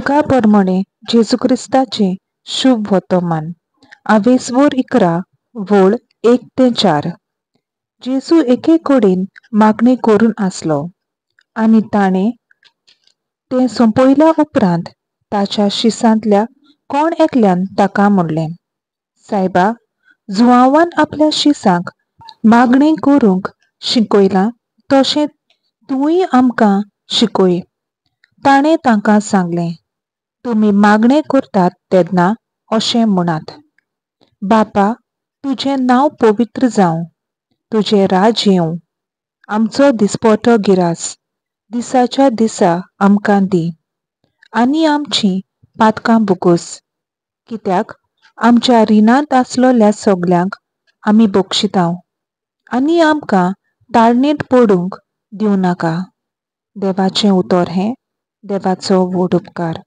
लुका प्रमाणें जेजू क्रिस्ताचें शुभ वर्तमान. आवेसवोर 11 वळ 1 ते 4. जेजू एके कडेन मागणें करून आसलो आनी ताणें तें सोंपयल्या उपरांत ताच्या शिसांतल्या कोण एकल्यान ताका म्हणलें, सायबा, जुवांवान आपल्या शिसांक मागणें करूंक शिकयलां तशें तूंय आमकां शिकय. ताणें तांकां सांगलें, तुमी मागणें करतात तेन्ना अशें म्हणात, बापा, तुजें नांव पवित्र जावं, तुजें राज येवं, आमचो दिसपटो गिरास दिसाच्या दिसा आमकां दी आनी आमचीं पातकां भोगोस, कित्याक आमच्या रिणांत आसलोल्या सगल्यांक आमी बक्षितांव आनी आमकां ताळणेंत पडूंक दिवं नाका. देवाचें उतर हें देवाचो व्हड उपकार.